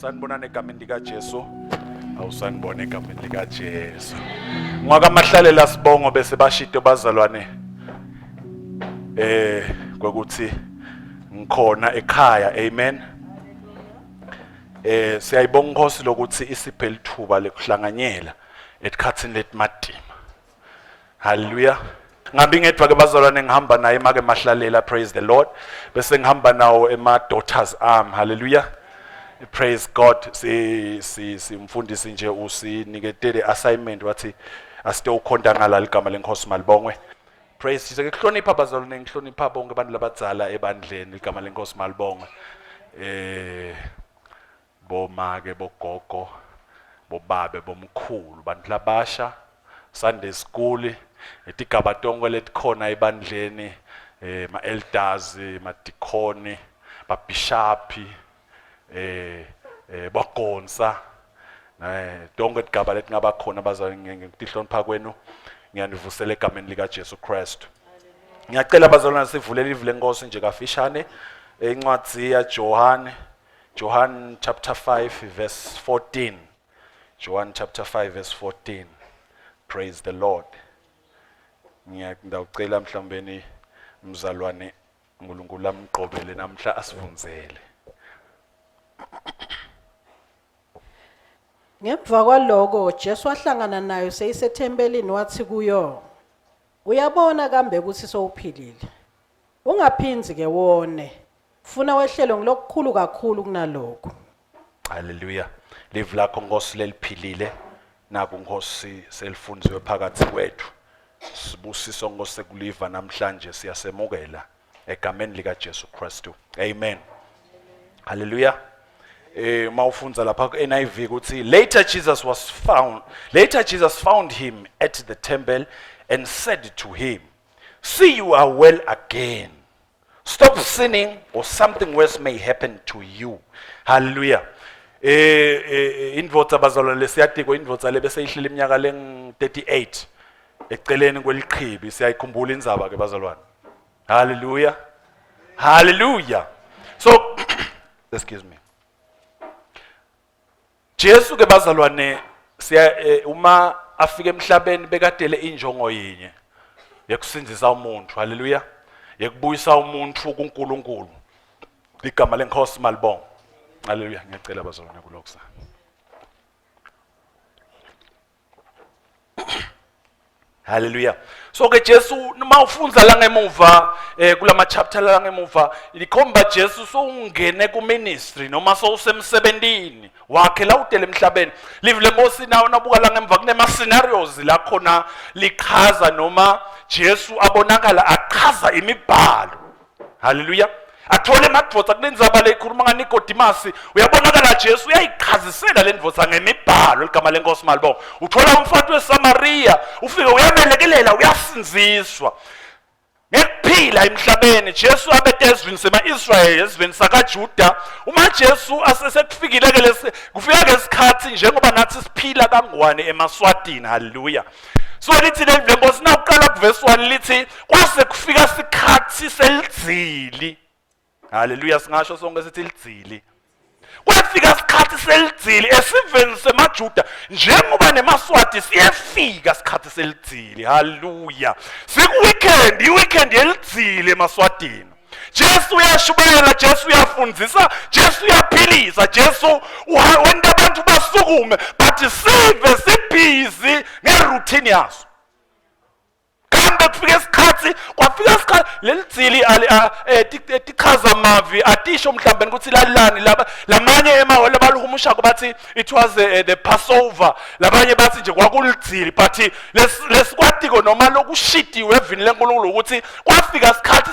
Sanibonani egameni likaJesu. Awusanibona egameni likaJesu. Ngwakamahlalela sibongo bese bashito bazalwane eh kwekuthi ngikhona ekhaya. Amen. Eh siyayibonga inkosi lokuthi isiphe lithuba lekuhlanganyela etikhatsini letimatima. Hallelujah. Ngambi ngedwa ke bazalwane ngihamba naye make mahlalela praise the Lord. Bese ngihamba nawo ema daughters arm. Hallelujah. Praise God. Si si simfundisi nje usiniketele assignment wathi asite ukhonta ngala ligama lenkosi malibongwe. Praise Jesus. Ngikuhlonipha bazalwane ngihlonipha bonke abantu labadzala ebandleni igama lenkosi malibongwe. Eh bomake bogogo bobabe bomkhulu bantu labasha Sunday school etigaba tonke letikhona ebandleni eh ma elders ma deacon babishapi eh eh bagonsa eh tonke tigaba letingaba khona bazalwane ngikutihlonipha kwenu ngiyanivusela egameni lika Jesu Kristu ngiyacela bazalwane sivule live lenkosi nje kafishane incwadi ya Johane John chapter 5 verse 14 John chapter 5 verse 14 Praise the Lord ngiyacela mhlawumbeni mzalwane uNkulunkulu amgqobele namhla asivunzele Ngemva kwaloko Jesu wahlangana nayo seyisethempelini wathi kuyo, Uyabona kambe ukuthi sowuphilile. Ungaphindzi ke wone, funa wehlelwe ngulokukhulu kakhulu kunaloku. Haleluya. Live lakho Nkosi leliphilile naku Nkosi selifunziwe phakathi kwethu. Sibusiso Nkosi sekuliva namhlanje siyasemukela egameni lika Jesu Kristu. Amen. Haleluya. Eh mawufundza lapha ku NIV ukuthi later Jesus was found later Jesus found him at the temple and said to him see you are well again Stop sinning or something worse may happen to you. Hallelujah. Eh, eh indvodza bazalwane lesiyatiko indvodza lebese ihlele iminyaka leng 38 eceleni kwelichibi siyayikhumbula indzaba ke bazalwane. Hallelujah. Hallelujah. So excuse me. Jesu ke bazalwane siya eh, uma afika emhlabeni bekadele injongo yinye yekusindzisa umuntu haleluya yekubuyisa umuntu kuNkulunkulu igama lenkosi malibonga haleluya ngiyacela bazalwane kulokhu Hallelujah. So ke Jesu uma ufundza la ngemuva eh kulama chapter la ngemuva likhomba Jesu sowungene ku ministry noma sowusemsebentini wakhe la udele emhlabeni. Live lenkosi nawo nabuka la ngemva kunema scenarios la khona lichaza noma Jesu abonakala achaza imibhalo. Haleluya. Athole emadvodza kulendzaba leyikhuluma ngaNikodimasi uyabonakala Jesu uyayichazisela le ndvodza ngemibhalo ligama lenkosi malibonga. Uthola umfati weSamariya ufike uyamelekelela uyasindziswa. Ngekuphila emhlabeni Jesu abete ezweni sema-Israyeli ezweni sakaJuda uma Jesu asesekufikile ke lesi kufika ke isikhathi njengoba nathi siphila kangwane emaswatini haleluya so lithi leli lenkosi nawuqala kuvesi 1 lithi kwase kufika sikhathi selidzili haleluya singasho sonke sithi lidzili kwafika isikhathi selidzili esiveni semajuda njengoba nemaswati siyefika isikhathi selidzili haleluya siku-weekend i-weekend yelidzili emaswatini Jesu uyashumayela, Jesu uyafundisa, Jesu uyaphilisa, Jesu wenta abantu basukume, but sive sibhizi ngeroutine yaso. Kambe kufika isikhathi, kwafika isikhathi leli dzili eh, eh, tichaza mavi atisho mhlawumbe ukuthi lalani laba lamanye emahholo abalihumushako bathi it was eh, the Passover, labanye bathi nje kwakulidzili but lesikwatiko noma lokushitiwe evini lenkulunkulu ukuthi kwafika isikhathi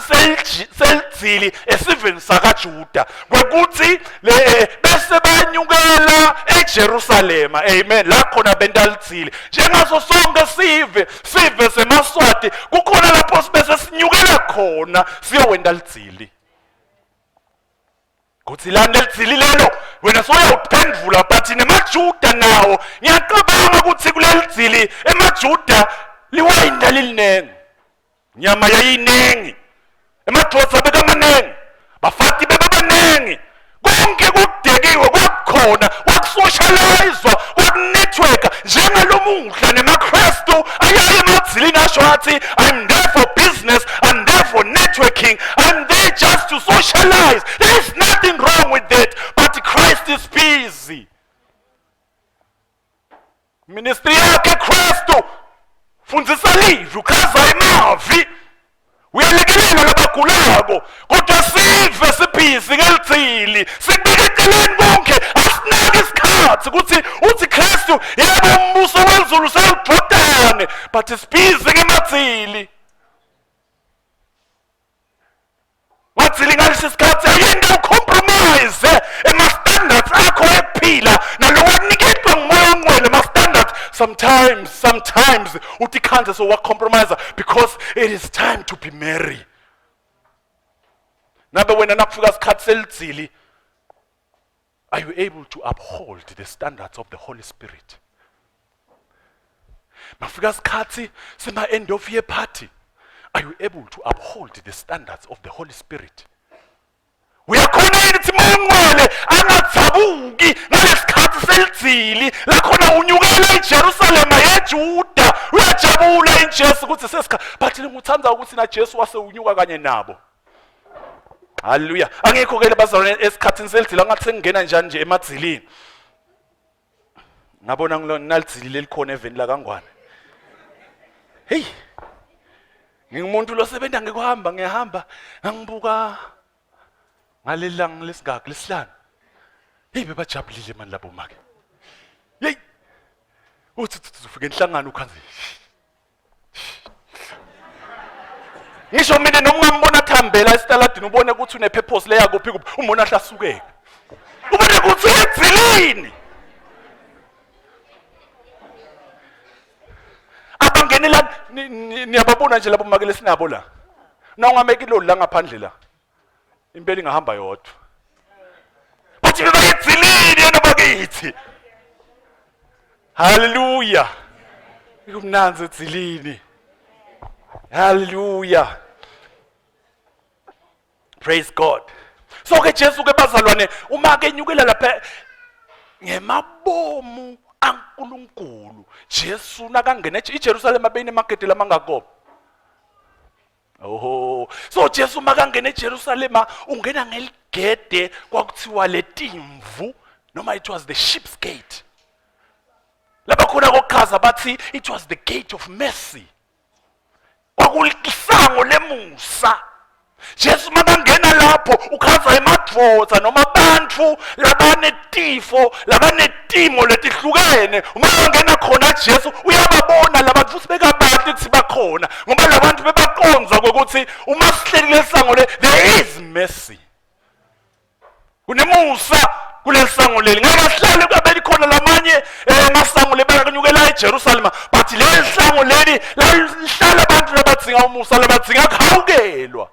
selidzili esiveni sakaJuda kwekuthi bese banyukela eJerusalema amen la khona benta lidzili njengaso sonke sive sive semaswati kukhona lapho sibese sinyukela khona siyowenta lidzili kuthi lani lelidzili lelo wena soyawuphendvula but nemajuda nawo ngiyacabanga ukuthi kuleli dzili emajuda liwayini lalilinengi nyama yayiningi emadvodza bekamanengi bafati bebabaningi konke kudekiwe kwakukhona socialize. There is nothing wrong with that, but Christ is busy. Ministry yakhe Kristu fundzisa livi, uchaza emavi, uyalekelela labagulako, kodwa sive sibhizi ngelithili, sikubeketeleni konke, asinaki isikhathi ukuthi uthi Kristu yebo umbuso wezulu sewudodane, but sibhizi ngemathili. Wathi ngalesi sikhathi ayike ucompromise ema-standards akho ekuphila nalowaniketwa ngumoya ongcwele ema-standards. Sometimes uthi khanze so wa-compromise because it is time to be merry. Nabe wena nakufika isikhathi selidzili, are you able to uphold the standards of the Holy Spirit? Mafika isikhathi sema end of year party, are you able to uphold the standards of the Holy Spirit? Uyakhona yini ukuthi mongcwele angathabuki ngalesikhathi selidzili lakhona unyukela iJerusalema yeJuda, uyajabula inJesu ukuthi sesikhathi, but ngikuthanda ukuthi na Jesu wase unyuka kanye nabo. Haleluya. Angikho ke bazalwane esikhathini selidzili, angathi sengingena njani nje emadzilini. Ngabona nalidzili lelikhona eveni laKangwane. Hey. Ngingumuntu losebenza ngikuhamba, ngiyahamba, ngangibuka ngaleli langa lesingaki lesihlanu. Hey, bebajabulile mani labo make. Hey. Uthi ufika enhlangano ukhanze. Ngisho mina noma ungambona thambela esitaladini ubone ukuthi unepurpose leya kuphi kuphi, umbona hlasukeke. Ubone ukuthi uyedzilini. Abangene la, niyababona nje labo make lesinabo la. Na ungameka iloli la ngaphandle la, impela ingahamba yodwa. Bathi bebayedzilini yena bakithi. Haleluya. Kumnandzi edzilini. Haleluya. Praise God. So ke Jesu ke bazalwane uma ke nyukela lapha ngemabomu aNkulunkulu, Jesu nakangena iJerusalema beyinemagede lamangako. Oh, so Jesu makangena eJerusalema ungena ngeligede kwakuthiwa letimvu, noma it was the sheep's gate. Lapha khona kokuchaza bathi it was the gate of mercy. Kwakulisango lemusa. Jesu makangena lapho ukhaza emadvodza noma abantu labanetifo, labanetimo letihlukene. Uma angena khona Jesu uyababona labantu futhi bekabahle ukuthi bakhona, ngoba labantu bebaqonza ukuthi uma sihleli kulesango le there is mercy, kunemusa kulelisango leli. Ngeke sihlale kuyabeli khona lamanye emasango lebakanyukela eJerusalema, but leli sango leli lalihlala abantu labadzinga umusa, labadzinga kuhawukelwa.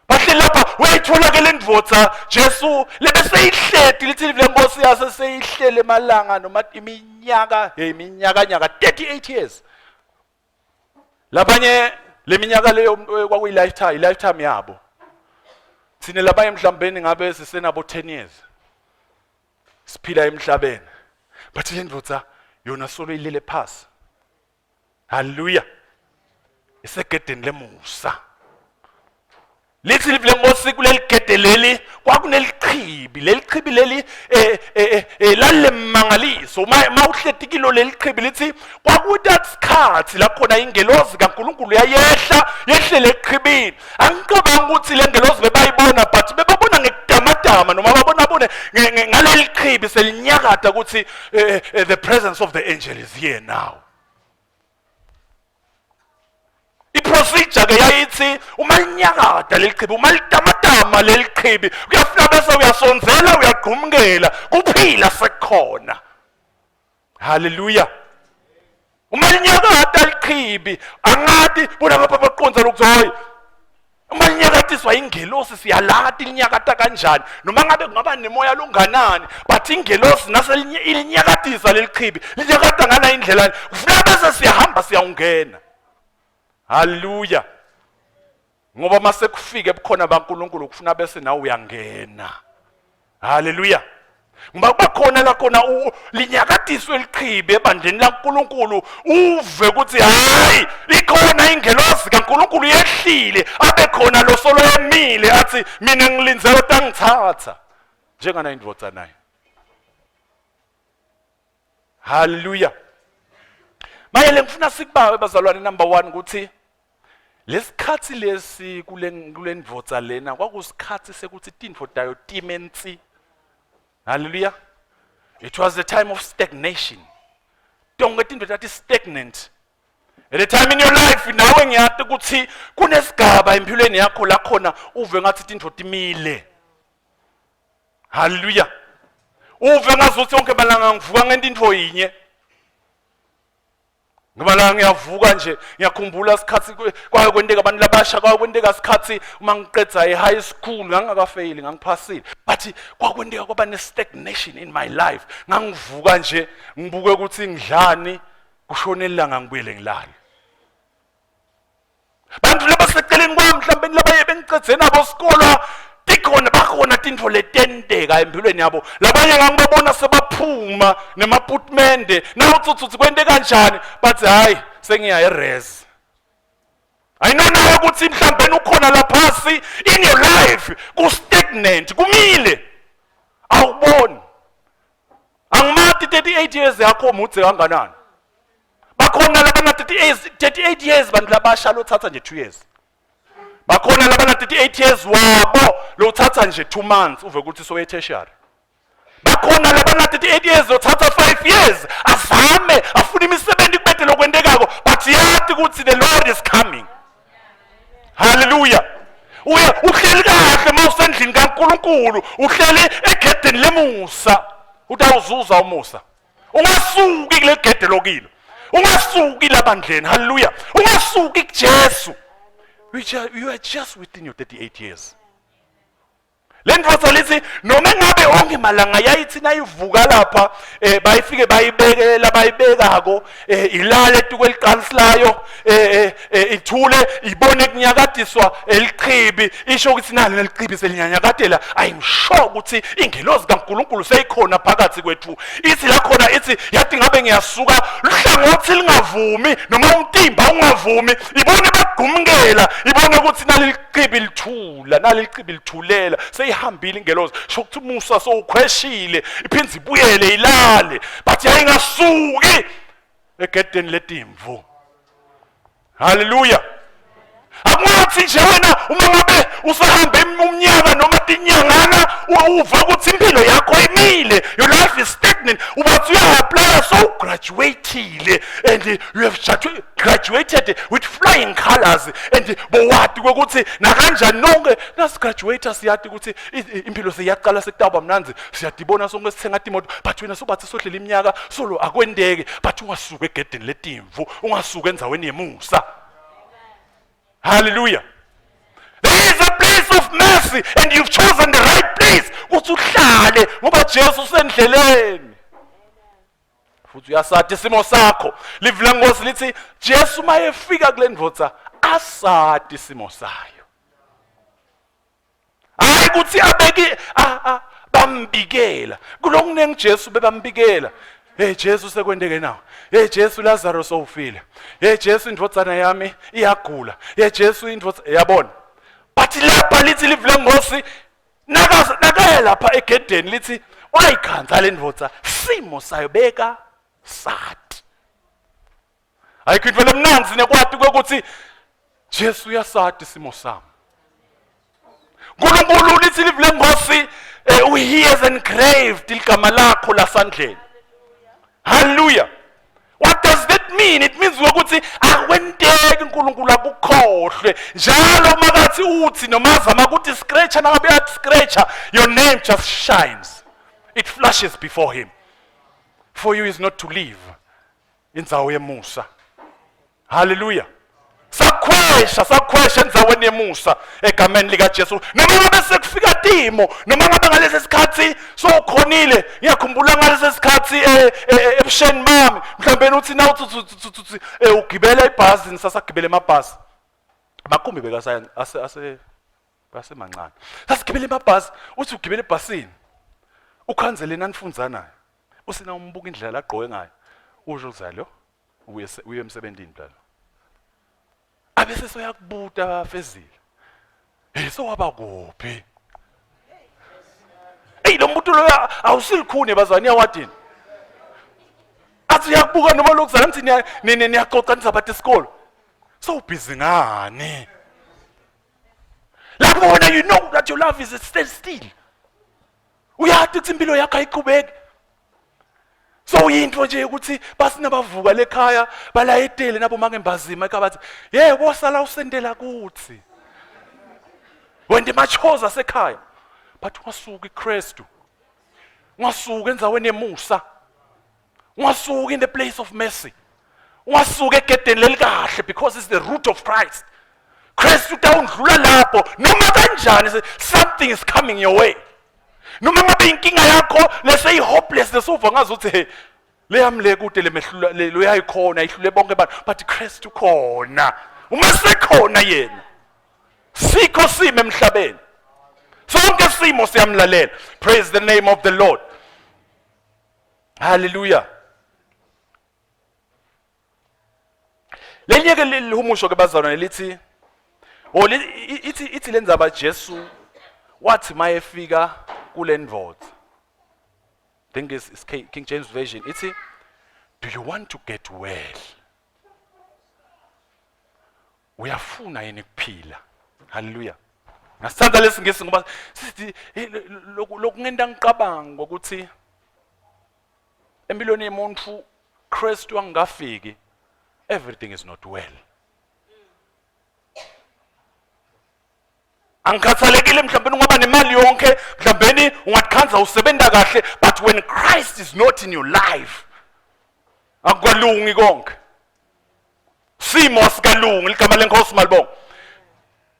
Bahleli lapha, uyayithola ke le ndvodza Jesu lebeseyihleti, lithi live lenkosi yase seyihlele emalanga noma iminyaka, hey, iminyaka nyaka 38 years. Labanye leminyaka leyo kwakuyi lifetime, lifetime yabo. Thina labanye mhlawumbe ngabe sisenabo 10 years siphila emhlabeni, but le ndvodza yona solo ilele phasi. Haleluya. Isegedeni lemusa. Lithi live lenkosi kuleli gede leli kwakunelichibi, leli chibi leli lalilemangaliso. Uma uhleti kilo leli chibi, lithi kwakutatsikhathi la khona ingelozi kaNkulunkulu yayehla yehlele echibini. Angicabangi ukuthi le ngelozi bebayibona, but bebabona ngekudamadama noma babona bone ngaleli chibi selinyakada ukuthi the presence of the angel is here now. I-procedure ke yayithi uma linyakada leli chibi, uma litamatama leli chibi, kuyafika bese uyasonzela, uyagqumukela, kuphila sekukhona. Haleluya. Uma linyakada lichibi, angati bona ngapha baqonza lokhu, hayi, uma linyakatiswa ingelosi siyalati linyakata kanjani, noma ngabe kungaba nemoya longanani, but ingelosi nase ilinyakatisa leli chibi, linyakata ngala indlela, kufuneka bese siyahamba siyawungena. Haleluya. Ngoba mase kufike ebukhona baNkulunkulu kufuna bese nawe uyangena. Haleluya. Ngoba kuba khona la khona linyakatiswe lichibi ebandleni laNkulunkulu, uve ukuthi hayi, ikhona ingelosi kaNkulunkulu yehlile, abe khona lo solo emile athi mina ngilinze otangithatha njengana indvodza naye. Haleluya. Mayele ngifuna sikubawe bazalwane, number 1, ukuthi lesikhathi lesi kule ndvodza lena kwakusikhathi sekuthi tintfo tayo time nsi. Haleluya. It was a time of stagnation. Tonke tintfo tati stagnant. At a time in your life nawe ngiyati ukuthi kunesigaba empilweni yakho la khona uve ngathi tintfo timile. Haleluya. Uve ngazuthi onke malanga ngivuka ngento intfo yinye. Ngoba la ngiyavuka nje, ngiyakhumbula isikhathi kwake kwenteka abantu labasha, kwake kwenteka isikhathi uma ngiqedza e-high school, ngangingakafeyili, ngangiphasile, but kwakwenteka kwaba ne-stagnation in my life. Ngangivuka nje ngibuke ukuthi ngidlani, kushone ilanga ngibuyele ngilale. Bantu labaseceleni kwami mhlawumbe labaye bengicedze nabo sikolwa, tikhona bakhona tintfo letenteka empilweni yabo. Labanye ngangibabona sebaphuma nemaputmende, nawuthi uthi kwente kanjani, bathi hayi sengiya e-res. I know nawe ukuthi mhlawumbe ukhona laphasi in your life ku stagnant, kumile, awuboni. Angimati 38 years yakho mudze kanganani. Bakhona labana 38 years bantu labasha lothatha nje 2 years. Bakhona labana 38 years wabo lothatha nje 2 months uve ukuthi soye tertiary. Bakhona labana 38 years lothatha 5 years azame afune imisebenzi kubede lokwentekako, but yathi ukuthi the Lord is coming. Hallelujah. Uye uhleli kahle mawusendlini kaNkuluNkulu, uhleli egedeni lemusa, utawuzuza umusa. Ungasuki kule gede lokilo, ungasuki labandleni. Hallelujah. Ungasuki kuJesu. You are just within your 38 years. Le ndvodza lithi noma engabe onke malanga yayithi nayivuka lapha, bayifike bayibekela bayibekako, ilale etukweliqansi layo, ithule ibone kunyakatiswa elichibi, isho ukuthi nalo lelichibi selinyanyakatela. I'm sure ukuthi ingelozi kaNkuluNkulu seyikhona phakathi kwethu. Ithi la khona ithi yathi ngabe ngiyasuka luhlangothi lingavumi noma umtimba ungavumi, ibone bagqumkela, ibone ukuthi naleli chibi lithula, naleli chibi lithulela, seyihambile ingelozi, sho ukuthi umusa sowukhweshile, iphinde ibuyele ilale, but yayingasuki egedeni letimvu. Haleluya. Akungathi nje wena uma ngabe usahambe umnyaka noma tinyangana uva ukuthi impilo yakho imile, your life is stagnant, ubathi uya-applya so graduateile and you have graduated with flying colors and bowati kwekuthi nakanjani nonke nasigraduate siyati ukuthi impilo seyiyaqala, sekutawuba mnandzi, siyadibona sonke sithenga timoto, but wena sobathi sodlela iminyaka solo akwendeki, but ungasuki egedeni letimvu, ungasuki endzaweni yemusa. Hallelujah. There is a place of mercy and you've chosen the right place ukuthi uhlale, ngoba Jesu usendleleni futhi uyasati isimo sakho. Livi lenkosi lithi Jesu mayefika kule ndvodza asati isimo sayo, hayi ukuthi abeki bambikela kulokunengi. Jesu bebambikela, "Hey Jesu, sekwenteke nawe. Hey Jesu, Lazarus sowufile. Hey Jesu, indvodzana yami iyagula. Hey Jesu, indvodza yabona." But lapha lithi livi lenkosi nakaya lapha egedeni lithi wayikhanza le ndvodza simo sayo beka sati. Ayikho into lemnandzi nekwati kwekuthi Jesu uyasati isimo sami. uNkulunkulu lithi livi lenkosi, he has engraved igama lakho lasandleni. Hallelujah. What does that mean? It means ukuthi akwenteki uNkulunkulu akukhohlwe. Njalo makathi uthi noma azama ukuthi scratcher, nangabe uyathi scratcher, your name just shines. It flashes before him. For you is not to leave indzawo yemusa. Hallelujah. Sakhwesha, sakhwesha endzaweni yemusa egameni likaJesu. Noma ngabe sekufika timo, noma ngabe ngalesi sikhathi sowukhonile, ngiyakhumbula ngalesi sikhathi ebusheni bami, mhlawumbe uthi na uthi ugibela ibhasi, nisasagibela emabhasi. Amakhumbi bekasaya ase ase basemancane. Sasigibela emabhasi, uthi ugibela ebhasini. Ukhanze lena nifundza nayo. Usina umbuka indlela lagqoke ngayo. Usho ukuthi lo uye uye emsebenzini phela. Abese soyakubuta Fezile. Hey sowaba kuphi? Ey lo muntu lo awusilikhuni bazwani yawadini. Athi uyakubuka noma lokuzala ngithi niyaxoxa nizabantu esikolo. Sowubhizi ngani? Lapho wena you know that your love is stand still. Uyazi ukuthi impilo yakho ayiqhubeki. So yinto nje ukuthi basinabavuka lekhaya balayetele nabo mangembazima ekhaya bathi yebo sala usendela kuthi. Wena machoza asekhaya. But wasuka iKristu. Ungasuka endaweni yemusa. Ungasuka in the place of mercy. Ungasuka egedeni lelikahle because it's the root of Christ. Christ utawundlula lapho noma kanjani something is coming your way. Noma ngabe inkinga yakho leseyi hopeless lesuva ngazi uthi hey leyami le kude lemehlula loyayikhona ihlule bonke abantu but Christ ukhona. Uma sekhona yena sikho simo emhlabeni. Sonke simo siyamlalela. Praise the name of the Lord. Hallelujah. Lelinye ke lihumusho ke bazalwane lithi oh ithi ithi lenzaba Jesu wathi mayefika kule ndoda. Think is King James Version ithi do you want to get well? Uyafuna yini kuphila? Hallelujah. Ngasithanda lesingisi ngoba sithi lokungenta ngicabanga ukuthi empilweni yemuntu Kristu angafiki everything is not well. Angikhathalekile mhlawumbe ungaba nemali yonke mhlawumbe ungatikhandza usebenta kahle but when Christ is not in your life akukalungi konke. Simo asikalungi ligama lenkosi malibonga.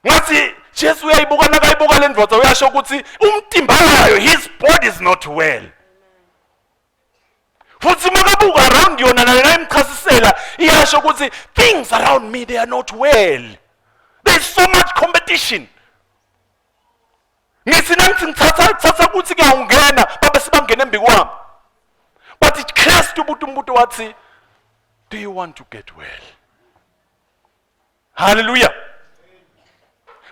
Ngathi Jesu uyayibuka nakayibuka le ndoda uyasho ukuthi umtimba wayo his body is not well. Futhi makabuka around yona nayo nayimchasisela iyasho ukuthi things around me they are not well. There's so much competition. Ngithi nangithi ngithatha thatha ukuthi ngiyawungena babe sibangena embi kwami. But Christ ubuthi umbuto wathi do you want to get well? Hallelujah.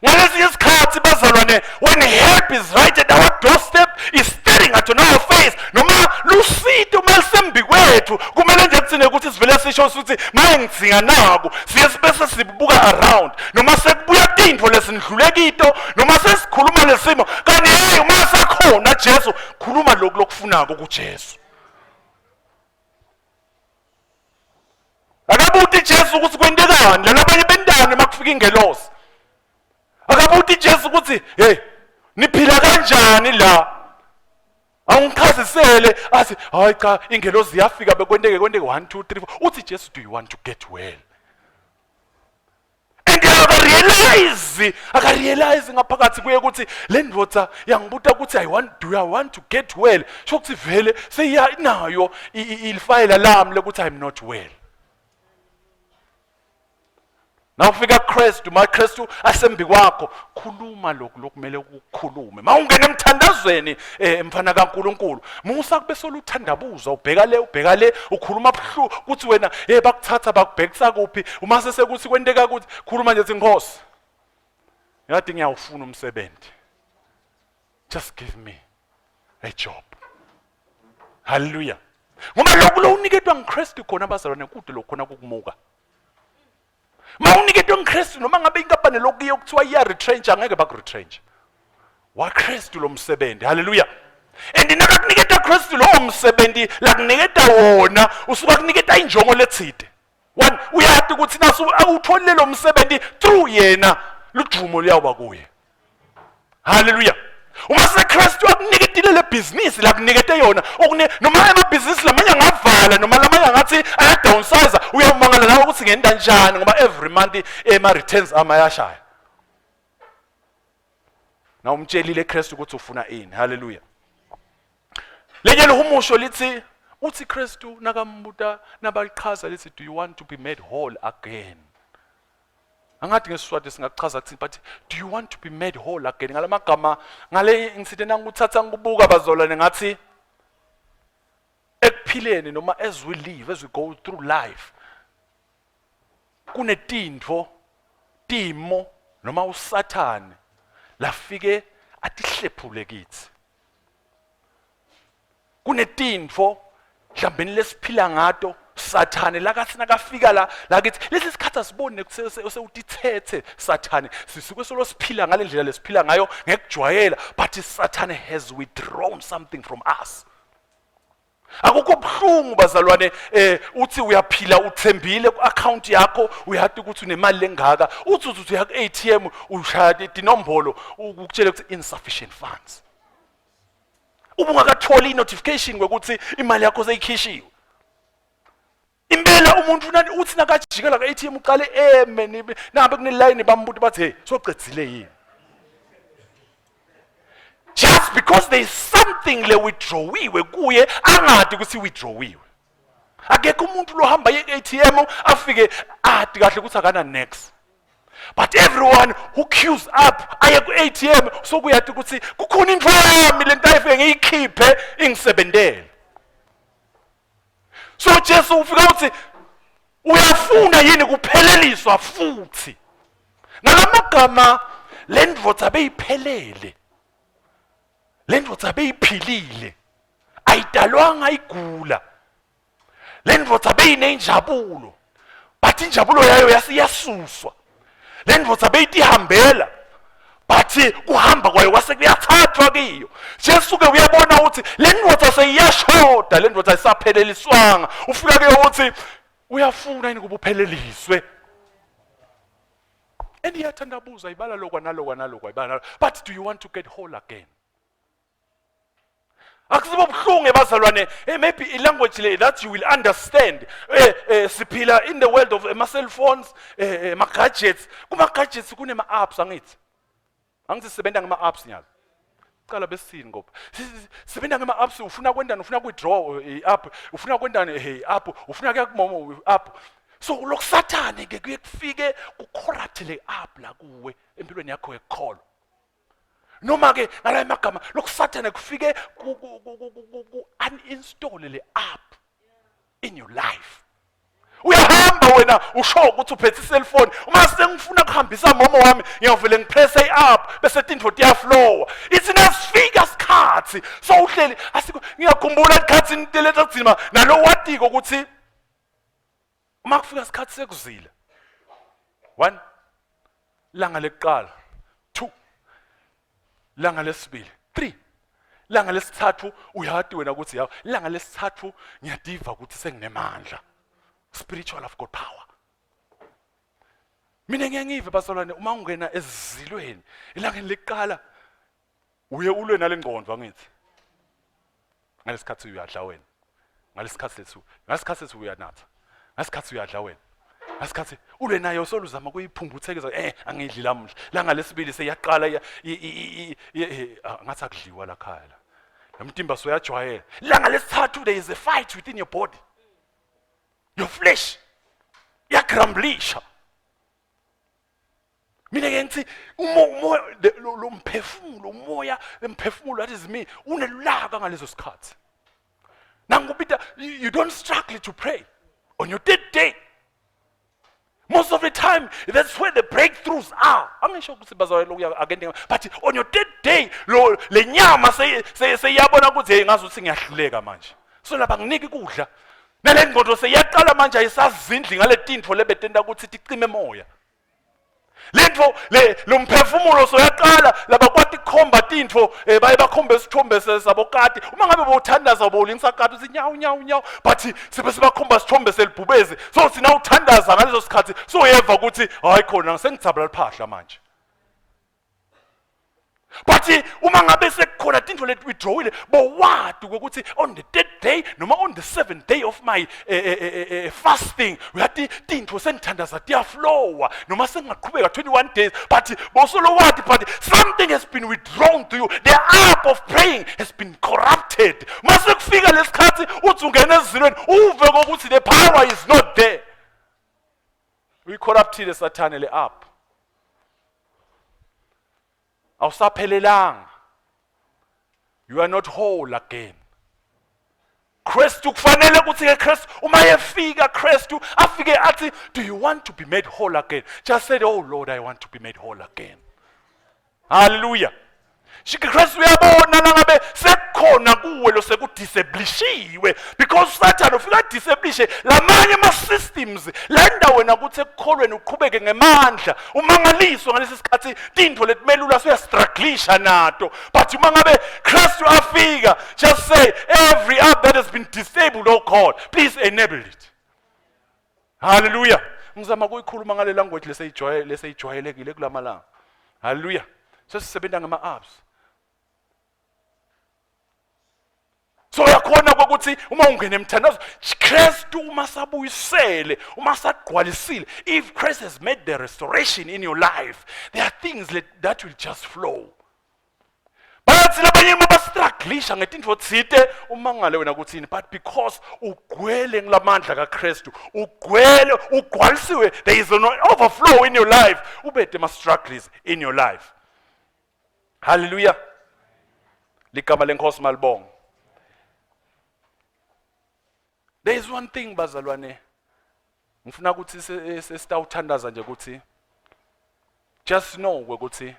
Ngalesinye isikhathi bazalwane when help is right at our doorstep is staring at on our face noma lusito uma lisembi kwethu kumele nje kuthine ukuthi sivele sisho ukuthi maye ngidzinga naku siye sibese sibuka around noma sekubuya tintfo lesindlule kito noma sesikhuluma lesimo kanti hey uma sakhona Jesu khuluma lokhu lokufunako kuJesu. Akabuti Jesu ukuthi kwentekani lana abanye bentani uma kufika ingelosi. Akabuti Jesu ukuthi hey niphila kanjani la. Awungichazisele athi hayi cha ingelosi yafika bekwenteke kwenteke 1 2 3 4 uthi Jesu do you want to get well? And akarealize akarealize ngaphakathi kuye ukuthi le ndoda yangibuta ukuthi I want do I want to get well sho ukuthi vele seyiya inayo ilifayela lami lokuthi I'm not well. Nawufika kuKristu, maKristu asembi kwakho, khuluma lokhu lokumele ukukhulume. Mawungena emthandazweni eh, mfana kaNkuluNkulu, musa kube soluthandabuza, ubheka le ubheka le, ukhuluma buhlungu ukuthi wena hey bakuthatha bakubhekisa kuphi, uma sesekuthi kwenteka ukuthi khuluma nje Nkosi. Ngathi ngiyawufuna umsebenzi. Just give me a job. Hallelujah. Ngoba lokhu lo uniketwa nguKristu khona abazalwane kude lokhona kukumuka. Mawuniketwe nguKristu noma ngabe inkampani lokuye kuthiwa iya retrench angeke bakuretrench. WaKristu lo msebenzi. Hallelujah. And nakakuniketa Kristu lowo msebenzi lakuniketa wona usuka kuniketa injongo lethide. One uyati ukuthi nasu awutholile lo msebenzi through yena ludumo luyawuba kuye. Haleluya. Uma seKristu akuniketile le business lakunikete yona okune noma amabhizinisi lamanye angavala noma lamanye angathi aya downsize uyamangala nawe ukuthi ngenta njani ngoba every month ema returns ama ayashaya. Na umtshelile Kristu ukuthi ufuna ini. Haleluya. Lenye lihumusho lithi uthi Kristu nakambuta nabalichaza lithi do you want to be made whole again? Angathi ngesiswati singakuchaza kuthini but do you want to be made whole again ngalamagama ngale ngisithe nangikuthatha ngikubuka bazolwane ngathi Ekuphileni noma as we live, as we go through life, kunetintfo, timo noma uSathane lafike atihlephule kithi. Kunetintfo mhlawumbe lesiphila ngato Sathane lakathi nakafika la lakithi lesi sikhathi asiboni nekuthi sewutithethe Sathane, sisuke solo siphila ngale ndlela lesiphila ngayo ngekujwayela, but Sathane has withdrawn something from us. Akukho buhlungu bazalwane, uthi uyaphila uthembile ku-account yakho, uyati ukuthi unemali lengaka, uthi uthi uya ku-ATM ushaya tinombolo ukutshele ukuthi insufficient funds. Uma ungakatholi i-notification kwekuthi imali yakho seyikhishiwe. Impela umuntu uthi nakajikela ku-ATM uqale eme nabe kunelayini bambuti bathi hey, socedzile yini? Just because there is something le withdrawiwe kuye angadi ukuthi withdrawiwe. Akekho umuntu lohamba ye-ATM afike adi kahle ukuthi akana next. But everyone who queues up aye ku-ATM sokuyati ukuthi kukhona into yami lento ayifike ngiyikhiphe ingisebentele. So Jesu ufika uthi uyafuna yini kupheleliswa futhi. Ngalamagama le ndvodza beyiphelele. Le ndvodza beyiphilile. Ayidalwanga igula. Le ndvodza beyinenjabulo. But injabulo yayo yasiyasuswa. Le ndvodza beyitihambela. But kuhamba kwayo kwase kuyathathwa kiyo. Jesu ke uyabona ukuthi le ndvodza seyiyashoda, le ndvodza ayisapheleliswanga. Ufika ke uthi uyafuna yini kuba upheleliswe? And iyathandabuza, ibala lokwa nalokwa nalokwa, ibala nalokwa. But do you want to get whole again? Akusibo buhlungu ebazalwane, maybe i language le that you will understand. Siphila in the world of ama cell phones, ma gadgets. Kuma gadgets kunema apps angithi. Angithi sisebenza ngama apps nyalo. Cala besini ngoba sisebenza ngama apps, ufuna kwendani, ufuna ku-withdraw i-app, ufuna kwendani, hey app, ufuna kuya kumomo app. So lokusathane ke kuye kufike ku-corrupt le app la kuwe empilweni yakho yekukholwa. Noma ke ngalayo magama lokusathane kufike ku uninstall le app in your life. Uyahamba wena usho ukuthi uphethe i-cellphone, uma sengifuna kuhambisa momo wami ngiyavele ngipresse i-app bese tintfo tiyaflowa. Ithi nasifika isikhathi so uhleli asikho. Ngiyakhumbula isikhathi niteletha kudzima nalo watiko ukuthi uma kufika isikhathi sekuzila, 1 langa lekuqala, 2 langa lesibili, 3 langa lesithathu, uyati wena ukuthi yaw langa lesithathu ngiyadiva ukuthi senginemandla, spiritual, I've got power. Mina ngeke ngive bazalwane, uma ungena ezilweni elangeni lekuqala uye ulwe nalengqondo angithi ngalesikhathi uyadla wena, ngalesikhathi lethu, ngalesikhathi lethu uyanatha, ngalesikhathi uyadla wena, ngalesikhathi ulwe nayo soluzama kuyiphumbuthekeza, angidli lamuhla. Langa lesibili seyaqala ngathi akudliwa la khaya la, nomtimba soyajwayela. Langa lesithathu there is a fight within your body, your flesh iyagrumblisha. Mina ke ngithi umoya lo mphefumulo, umoya emphefumulo, that is me, unelaka ngaleso sikhathi. Nangubita you don't struggle to pray on your third day. Most of the time that's where the breakthroughs are. Angisho ukuthi bazalwane lokuya akende, but on your third day lo le nyama seyiyabona ukuthi hey, ngazi ukuthi ngiyahluleka manje, so lapha nginiki kudla nale ngqondo seyiyaqala manje ayisazindli ngale tintfo lebetenta ukuthi ticime moya. Lentfo le lo mphefumulo soyaqala labakwati kukhomba tintfo, baye bakhombe isithombe sabokati. Uma ngabe bowuthandaza bowulingisa kati uthi nyawu nyawu nyawu, but sibe sibakhomba isithombe selibhubezi. So sina uthandaza ngaleso sikhathi soyeva ukuthi hayi khona sengijabula liphahla manje. But uma ngabe sekukhona tintfo leti withdrawile, bowati ukuthi on the third day noma on the seventh day of my fasting, uyati tintfo sengithandaza tiyaflowa noma sengingaqhubeka 21 days, but bosolo wati, but something has been withdrawn to you. The app of praying has been corrupted. Mase kufika lesikhathi uthi ungena ezilweni uve kokuthi the power is not there. Uyicorruptile sathane le app, awusaphelelanga, you are not whole again. Kristu kufanele ukuthi ke Kristu uma efika Kristu afike athi, do you want to be made whole again? Just say, oh Lord, I want to be made whole again. Hallelujah. Shike Kristu uyabona nangabe sekukhona kuwe lo sekudiseblishiwe, because Satan ufika adiseblishe lamanye ama systems lenda wena ukuthi ekukholweni uqhubeke ngemandla, umangaliswe ngalesi sikhathi tintfo letimelula suyastrugglisha nato. But uma ngabe Kristu afika, just say, every app that has been disabled, oh God, please enable it. Hallelujah. Ngizama kuyikhuluma ngale language leseyijwayele, leseyijwayelekile kulamalanga. Hallelujah. Sesisebenza ngama apps. So uyakhona ukuthi uma ungena emthandazo, Kristu uma sabuyisele, uma sagcwalisile, if Christ has made the restoration in your life, there are things that will just flow. Bathi labanye uma bastrugglisha ngetintfo tsite, umangale wena kuthini, but because ugcwele ngilamandla kaKristu, ugcwele, ugcwalisiwe, there is an overflow in your life, ubede ma struggles in your life. Hallelujah. Ligama lenkosi malibonga. There is one thing, bazalwane, ngifuna ukuthi sesitawuthandaza nje ukuthi just know ukuthi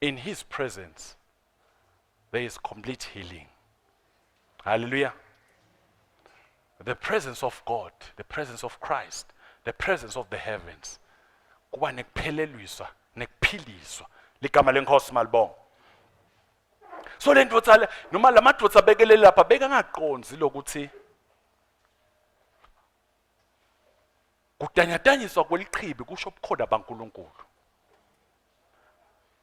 in his presence there is complete healing. Hallelujah. The presence of God, the presence of Christ, the presence of the heavens, kuba nekupheleliswa nekuphiliswa. Ligama lenkosi malibonga. So le ndvodza le, noma lamadvodza abekele lapha, bekangaqondzi lokuthi kutanyatanyiswa kwelichibi kusho ubukhona baNkulunkulu.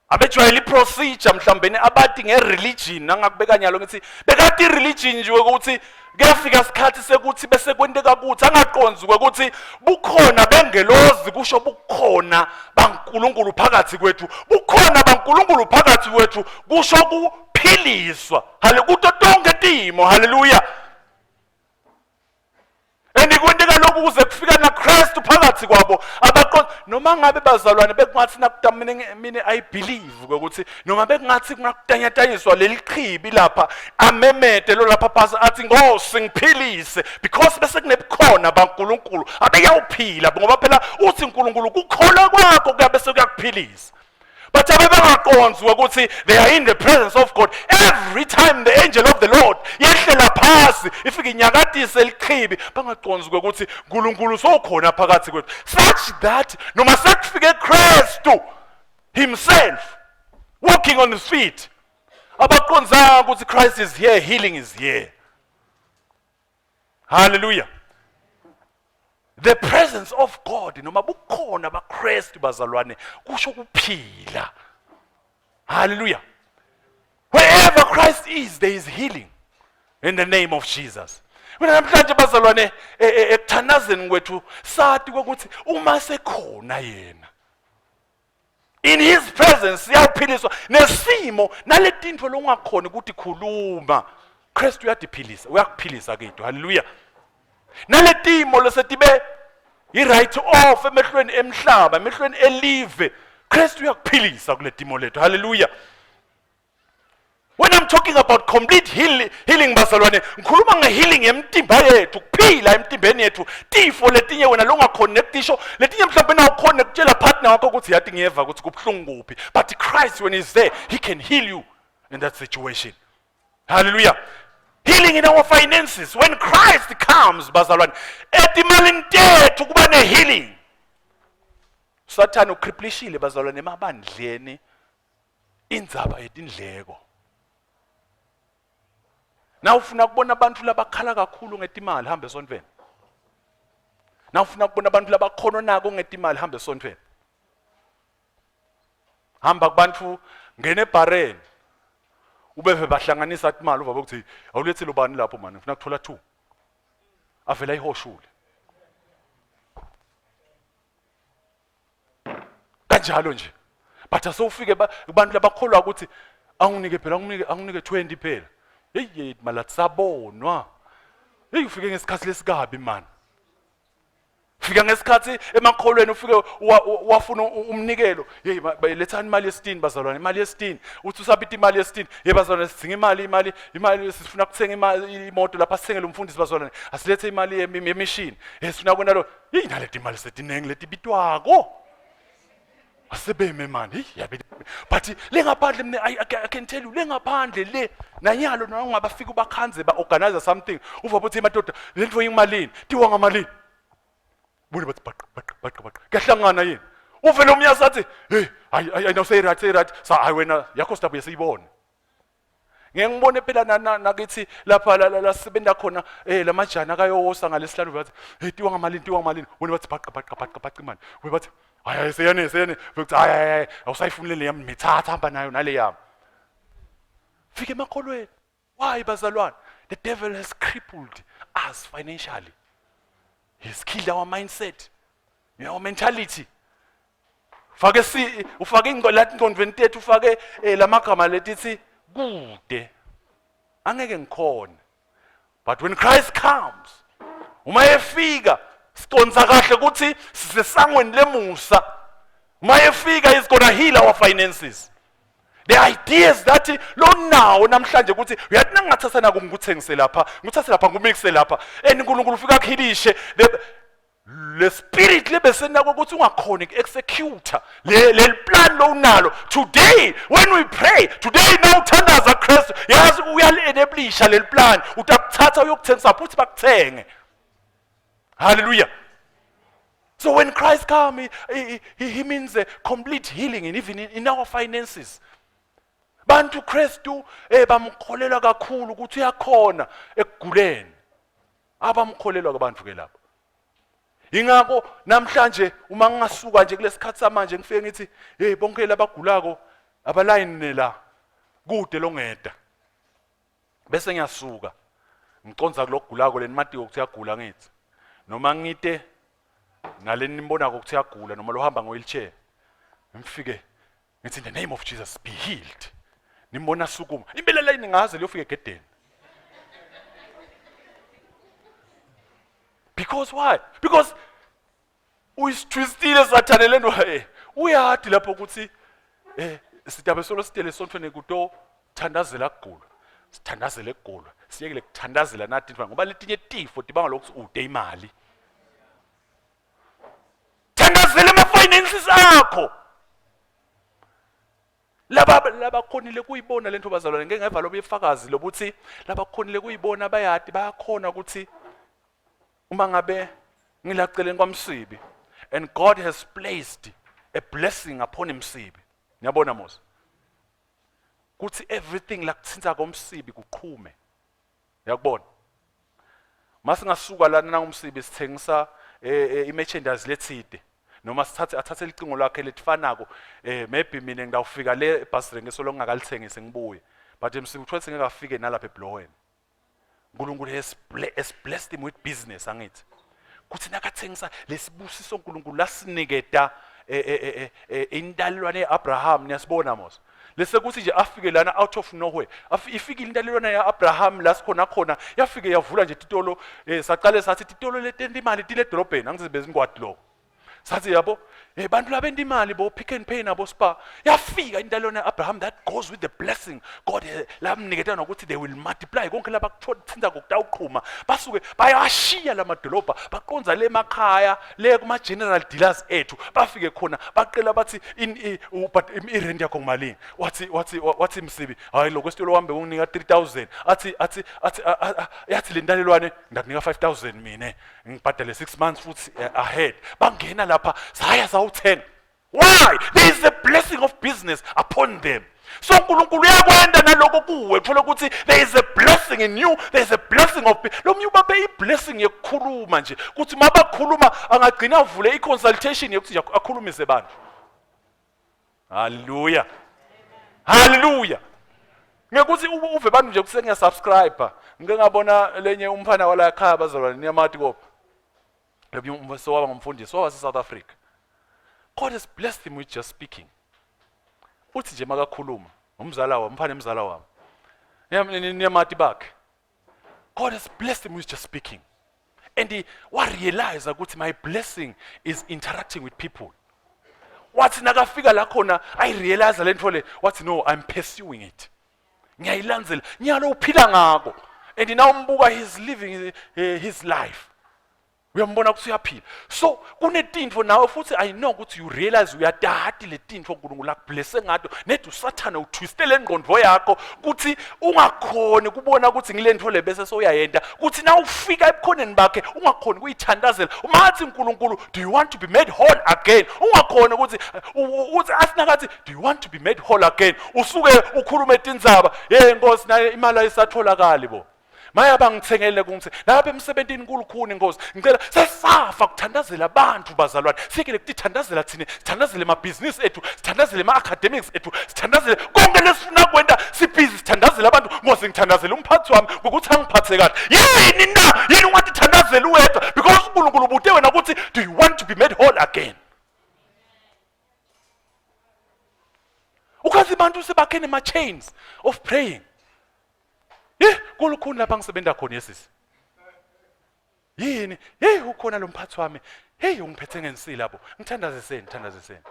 Abejwayele iprocedure mhlawumbe abati ngereligion, nangakubeka nyalo ngithi bekati religion nje ukuthi kuyafika isikhathi sekuthi bese kwenteka kuthi angaqondzi ukuthi bukhona bengelozi kusho bukhona baNkulunkulu phakathi kwethu, bukhona baNkulunkulu phakathi kwethu kusho kuphiliswa. Haleluya, kuto tonke timo. Haleluya. And kwenteka lokhu kuze kufika naKristu phakathi kwabo abaqonda. Noma ngabe bazalwane bekungathi nakutamine, mina I believe ukuthi noma bekungathi kungakutanyatanyiswa leli chibi lapha, amemete lo lapha phasi athi, Nkosi ngiphilise, because bese kunebukhona baNkulunkulu, abeyawuphila, ngoba phela uthi uNkulunkulu kukholwa kwakho kuyabe sekuyakuphilisa. But abebengaqondzi ukuthi they are in the presence of God. Every time the angel of the Lord yehlela phasi ifike inyakatise elichibi, bangaqondzi ukuthi uNkulunkulu sokhona phakathi kwethu, such that noma sekufike Kristu himself walking on his feet, abaqondzanga ukuthi Christ is here, healing is here. Hallelujah. The presence of God noma bukhona baKristu bazalwane kusho kuphila. Hallelujah. Wherever Christ is, there is healing in the name of Jesus. Mina namhlanje bazalwane, ekuthandazeni kwethu sathi ukuthi uma sekhona yena, in his presence siyawuphiliswa nesimo naletintfo longakhoni ukuthi khuluma, Kristu uyadiphilisa, uyakuphilisa kithi. Haleluya. Naletimo lesetibe i-right off emehlweni emhlaba, emehlweni elive, Kristu uyakuphilisa kuletimo lethu. Haleluya. When I'm talking about complete healing bazalwane, ngikhuluma nge-healing yemtimba yethu, kuphila emtimbeni yethu. Tifo letinye wena longakhoni nekutisho, letinye mhlawumbe nawukhona nekutshela partner wakho ukuthi yathi ngiyeva ukuthi kubuhlungu kuphi. But Christ, when he's there, he can heal you in that situation. Hallelujah. Healing in our finances. When Christ comes, bazalwane, etimalini tethu kuba ne-healing. Sathane ukriplishile bazalwane emabandleni indzaba yetindleko. Na ufuna kubona abantu labakhala kakhulu ngetimali, hambe esontfweni. Na ufuna kubona abantu labakhononako ngetimali, hambe esontfweni. Hamba kubantu, ngene ebhareni, ubeve bahlanganisa imali, uvabe ukuthi awulethile ubani lapho mani, ngifuna kuthola 2, avela ihoshule kanjalo nje. But asewufike kubantu labakholwa ukuthi anginike phela, anginike 20 phela, hey hey, malathi sabonwa, hey, ufike ngesikhathi lesikabi man. Fika ngesikhathi emakholweni ufike wafuna umnikelo. Hey, lethani imali yesitini bazalwane, imali yesitini. Uthi usabita imali yesitini. Hey bazalwane, sidinga imali, imali, imali, sifuna kuthenga imali, imoto lapha sithengele umfundisi bazalwane. Asilethe imali yemishini. Hey, sifuna kwena lo. Yini naleti imali setinengi letibitwako. Asebeme mani. Hey, yabe. But le ngaphandle mina I can tell you le ngaphandle le nanyalo noma ungabafika ubakhanze ba organize something. Uva ukuthi madoda lento ingimalini? Tiwa ngamalini? Bone bathi baqa baqa baqa baqa. Kuyahlangana yini? Uvele umyazi athi, "Hey, hayi hayi no say right say right." Sa hayi wena yakho sidabuye siyibone. Ngeke ngibone phela nakithi lapha la sisebenza khona eh lamajana akayowosa ngalesihlanu bathi, "Hey tiwa ngamalini tiwa ngamalini." Wena bathi baqa baqa baqa baqa imali. Wena bathi, "Hayi hayi seyane seyane." Bathi, "Hayi hayi awusayifuni le yami mithatha hamba nayo nale yami." Fike emakholweni. Why bazalwane? The devil has crippled us financially. He's killed our mindset, our mentality. Fake si ufake ingqondo ingqondweni tethu ufake eh, lamagama letithi kude. Angeke ngikhone. But when Christ comes, uma efika siconsa kahle ukuthi sisesangweni lemusa. Uma efika he's gonna heal our finances. The ideas that lo nawo namhlanje ukuthi uyathi nangingathatha nako ngikuthengise lapha, ngikuthathe lapha ngikumixe lapha. And uNkulunkulu ufika akhilishe le spirit lebesenako ukuthi ungakhoni ku-execute le le plan lo unalo today. When we pray today, now uthandaza Kristu yazi uyali-enablisha leli plan, utakuthatha uyokuthengisa futhi bakuthenge. Hallelujah. So when Christ come, he means a complete healing and even in our finances. Bantu Kristu bamkholelwa kakhulu ukuthi uyakhona ekuguleni. Abamkholelwa kubantu ke lapho. Ingakho namhlanje uma ngingasuka nje kulesikhathi samanje ngifike ngithi, hey, bonke labagulako abalayini la kude longeda. Bese ngiyasuka ngiconza kulokugulako lenimatiko ukuthi uyagula, ngithi noma ngite naleni nimbonako ukuthi uyagula noma lohamba nge-wheelchair, ngifike ngithi, "In the name of Jesus, be healed." Nimbona sukuma impela layini ngaze liyofika egedeni. Because why? Because uyisitwistile sathane lento. Uyadi lapho ukuthi sidabe solo sitele esontweni kuto thandazela kugula, sithandazele kugula, siyekele kuthandazela nathi ngoba letinye tifo tibanga lokuthi ude imali. Thandazela ama-finances akho. Laba labakhonile kuyibona lento bazalwane, ngeke ngeva lobu efakazi lobuthi labakhonile kuyibona bayadi bayakhona ukuthi uma ngabe ngilaceleni kwaMsibi and God has placed a blessing upon Msibi, niyabona mos kuthi everything lakuthinta komsibi kuqhume. Uyakubona masingasuka lana nangumsibi sithengisa i-merchandise lethide noma sithathe athathe licingo lakhe letifanako, maybe mina ngidawufika le bus rank esolo ngingakalithengisi ngibuye, but Msibi uthola ngeke afike nalapha ebloweni. uNkulunkulu has blessed him with business. Angithi kuthi nakathengisa lesibusiso uNkulunkulu lasiniketa intalelwane yeAbraham, niyasibona mos lese kuthi nje afike lana out of nowhere. Ifikile intalelwane yaAbraham la sikhona khona, yafike yavula nje titolo. Saqale sathi titolo letenta imali tile edolobheni, angizibe zingwadi lokho. Sathi yabo bantu labenta imali bo Pick and Pay nabo Spar, yafika intalelwane yaAbraham that goes with the blessing God lamniketa nokuthi they will multiply konke labakuthinta kokutawuqhuma. Basuke bayashiya lamadolobha baqonza le emakhaya le kuma general dealers ethu, bafike khona baqela bathi but i-rent yakho ngumalini? Wathi Msibi, hayi lokho esitolo wami bekunginika 3000. Athi yathi le ntalelwane, ngakunika 5000 mina ngibhadale 6 months futhi ahead. Bangena lapha saya sawuthenga. Why? There is a blessing of business upon them. So uNkulunkulu uyakwenda naloko kuwe, uthola ukuthi there is a blessing in you, there is a blessing of lo mnye ubaphe i-blessing yokukhuluma nje ukuthi mabakhuluma angagcina avule i-consultation yokuthi nje akhulumise abantu. Haleluya, haleluya. Ngekuthi uve bantu nje kuse ngiyasubscribe. Ngike ngabona lenye umfana wala ekhaya bazalwane, niyamati kopha lo sowaba ngumfundisi wawase South Africa. God has blessed him with just speaking. Uthi nje makakhuluma umzala wami, umfana emzala wami, niyamati bakhe. God has blessed him with just speaking. And wa-realize ukuthi my blessing is interacting with people. Wathi nakafika la khona ayi-realize le nto le, wathi, "No, I'm pursuing it, ngiyayilandzela." Nyalo uphila ngako, and now umbuka, he's living his life, uyambona ukuthi uyaphila. So kunetintfo nawe futhi, I know ukuthi you realize, uyatati letintfo uNkulunkulu akublesse ngato, nedi usathane utwistele ingqondo yakho ukuthi ungakhoni kubona ukuthi ngile ntfo le, bese sowuyayenta ukuthi na ufika ebukhoneni bakhe ungakhoni kuyithandazela. Uma athi uNkulunkulu, "Do you want to be made whole again?" ungakhoni ukuthi uthi asinakathi, "Do you want to be made whole again?" Usuke ukhulume tindzaba, "Hey Nkosi, naye imali ayisatholakali bo, maya bangithengele kungithi lapha emsebentini kulukhuni, Nkosi, ngicela." Sesafa kuthandazela abantu, bazalwane. Siyekele kutithandazela thine, sithandazele emabhizinisi ethu, sithandazele ema-academics ethu, sithandazele konke lesifuna kwenta. Sibhizi sithandazele abantu. "Nkosi, ngithandazele umphathi wami ngokuthi angiphathe kahle." Yini na? Yini ungathi thandazele uwedwa? Because uNkulunkulu ubute wena ukuthi, "Do you want to be made whole again?" Ukhazi abantu sebakhe nema-chains of praying. Eh, kulukhuni lapha ngisebenza khona, yesisi. Yini? Hey, ukhona lo mphathi wami. Hey, ungiphethe ngensila bo. Ngithandaziseni, ngithandaziseni.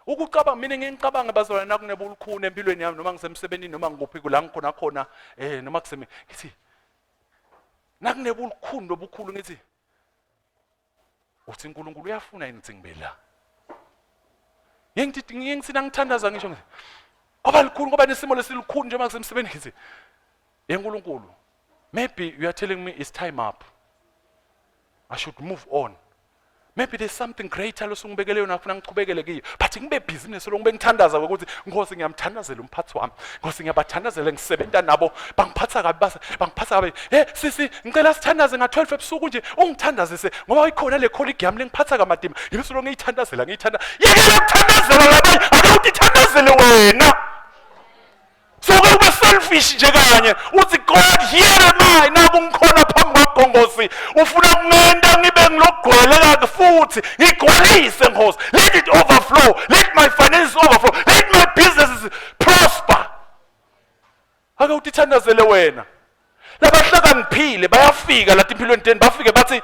Ukucabanga mina, ngicabanga bazalwane, nakunebulukhuni empilweni yami, noma ngisemsebenzini, noma ngikuphi kula ngikhona khona, noma kuseme, ngithi nakunebulukhuni lobukhulu, ngithi uthi uNkulunkulu uyafuna yini ukuthi ngibe la? Ngithi ngithi nangithandaza, ngisho ngithi ngoba likhulu, ngoba nesimo lesilukhuni njengoba kusemsebenzini, ngithi, "YeNkulunkulu, maybe you are telling me it's time up, I should move on. Maybe there's something greater losungibekele yona, ngifuna ngichubekele kiyo." But ngibe busy nesolo ngibe ngithandaza ukuthi, "Nkosi, ngiyamthandazela umphathi wami. Nkosi, ngiyabathandazela ngisebenza nabo, bangiphatha kabi, basa bangiphatha kabi. Hey sisi, ngicela sithandaze nga-12 ebusuku nje, ungithandazise ngoba ikhona le colleague yami lengiphatha kamadima." Ngibe solo ngiyithandazela, ngiyithanda. Yekela ukuthandazela labanye, ake utithandazele wena. Suke ube selfish nje kanye, uthi, "God, here am I, naku ngikhona phambi kwakho Nkosi, ufuna kungenta ngibe ngilokugcwele kahle futhi ngigcwalise Nkosi. Let it overflow, let my finances overflow, let my businesses prosper." Ake utithandazele wena. Labahlakaniphile bayafika lathi empilweni teni, bafike bathi,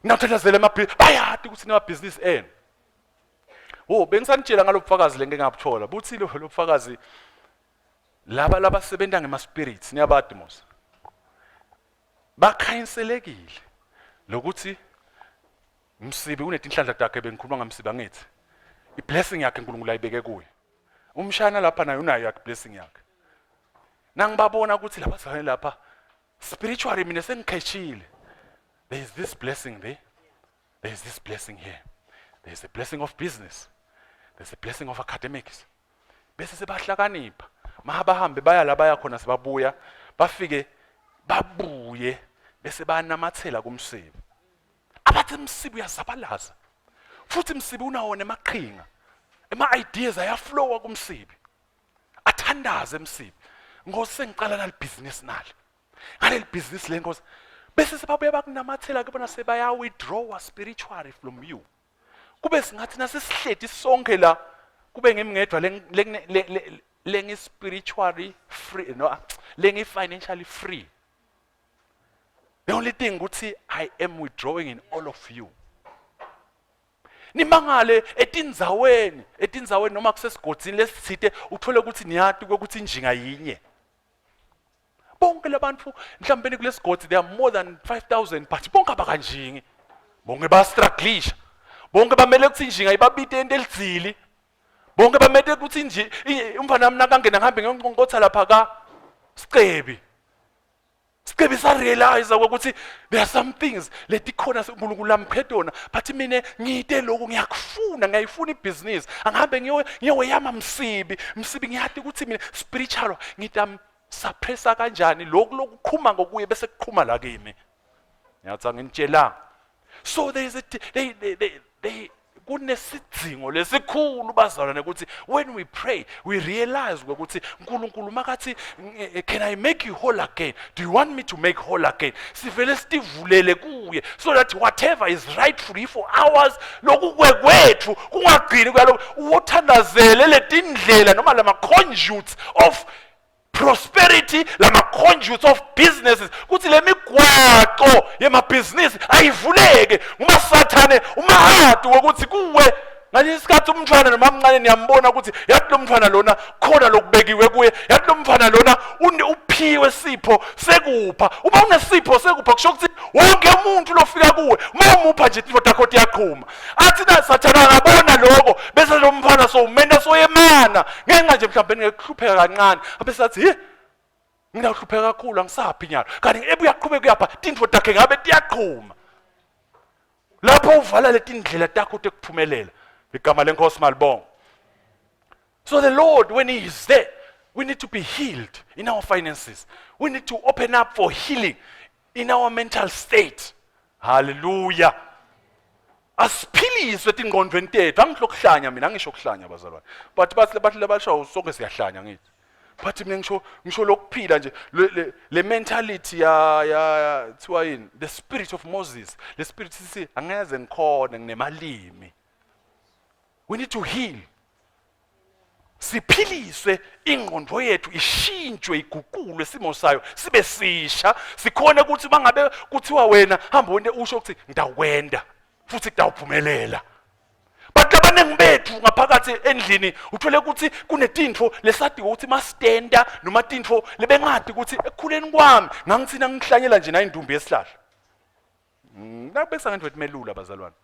"Ngiyathandazela emabhizinisi." Bayati ukuthi nemabhizinisi enu. Oh, bengisanitshela ngalobufakazi lengike ngabuthola. Buthi lo lobufakazi, laba labasebenza ngema spirits, niyabati mos, bakhanyiselekile lokuthi Msibi unetinhlanhla takhe. Bengikhuluma ngaMsibi, angithi iblessing yakhe uNkulunkulu ayibeke kuye. Umshana lapha naye unayo yakhe blessing yakhe. Nangibabona ukuthi labazalwane lapha spiritually, mina sengikhethile, there is this blessing there, there is this blessing here, there is a blessing of business, there's a blessing of academics. Bese sebahlakanipha, mabahambe baya la baya khona, sebabuya, bafike babuye bese banamathela kuMsibi. Abathi Msibi uyazabalaza futhi, Msibi unawo nemaqhinga, ema-ideas ayaflowa kuMsibi. Athandaze Msibi, "Nkosi, sengiqala nali business, nali ngaleli business le, Nkosi." Bese sebabuya bakunamathela kubona, sebaya withdraw spiritually from you. Kube singathi nasesihleti sonke la, kube ngimngedwa lengi spiritually free, no, lengi financially free. The only thing ukuthi I am withdrawing in all of you. Nimangale etindzaweni noma kusesigodzini lesitsite, uthole ukuthi niyati ukuthi injinga yinye bonke labantu. Mhlawumbe kulesigodi there are more than 5000, but bonke abakanjingi, bonke bayastrugglisha, bonke bamele ukuthi injinga ibabite into elidzili, bonke bamele ukuthi nje umfana wami nakangena ngihambe ngiyonqonkotha lapha ka Sicebi. Sicebi sa-realize ukuthi there are some things letikhona uNkulunkulu amphe tona, but mina ngite lokhu ngiyakufuna, ngiyayifuna ibhizinisi, angihambe ngiyoweyama Msibi. Msibi ngiyati ukuthi mina spiritual ngitam suppressa kanjani lokhu lokuqhuma ngokuye bese kuqhuma la kimi. Ngiyathi anginitshelanga. So there is a they kunesidzingo lesikhulu, bazalwane, ukuthi when we pray we realize ukuthi uNkulunkulu makathi, "Can I make you whole again? Do you want me to make whole again?" sivele sitivulele kuye so that whatever is rightfully for ours, lokukwekwethu, kungagcini kuyalo. Uwothandazele letindlela noma lama conduits of Prosperity lama conduits of businesses, kuthi lemigwaqo yemabhizinisi ayivuleke nguma sathane umahati wokuthi kuwe ngalesi sikhathi umntwana noma mncane niyambona ukuthi yathi lo mntwana lona khona lokubekiwe kuye, yathi lo mntwana lona uphiwe sipho sekupha. Uma unesipho sekupha kusho ukuthi wonke umuntu lofika kuwe uma umupha nje tintfo takho tiyaqhuma. Athi na sathana angabona lokho bese lo mfana sowumenta soyemana ngenxa nje mhlawumbe ngekuhlupheka kancane, abe sathi he ngiyahlupheka kakhulu angisaphi nyalo, kanti ebuya qhubeka uyapha tintfo takhe ngabe tiyaqhuma. Lapho uvala letindlela takho tekuphumelela. Igama lenkosi malibonga. So the Lord, when he is there, we need to be healed in our finances. We need to open up for healing in our mental state. Hallelujah. Asiphiliswe etingqondweni tethu. Angisho kuhlanya mina, angisho kuhlanya bazalwane. But bathi bathi labasho sonke siyahlanya ngithi. But mina ngisho lokuphila nje le mentality ya thiwa yini? The spirit of Moses. The spirit sithi angeze ngikhone nginemalimi. We need to heal. Siphiliswe ingqondo yethu, ishintshwe, iguqulwe isimo sayo sibe sisha, sikhone ukuthi bangabe kuthiwa wena hamba wente usho ukuthi ngidawukwenda futhi kudawuphumelela. Bantu abaningi bethu ngaphakathi endlini uthole ukuthi kunetintfo lesadiwe ukuthi masitenda noma tintfo lebengadi ukuthi ekukhuleni kwami ngangithina ngihlanyela nje nayindumbi yesihlahla. Nakubekisa ngento emelula bazalwane.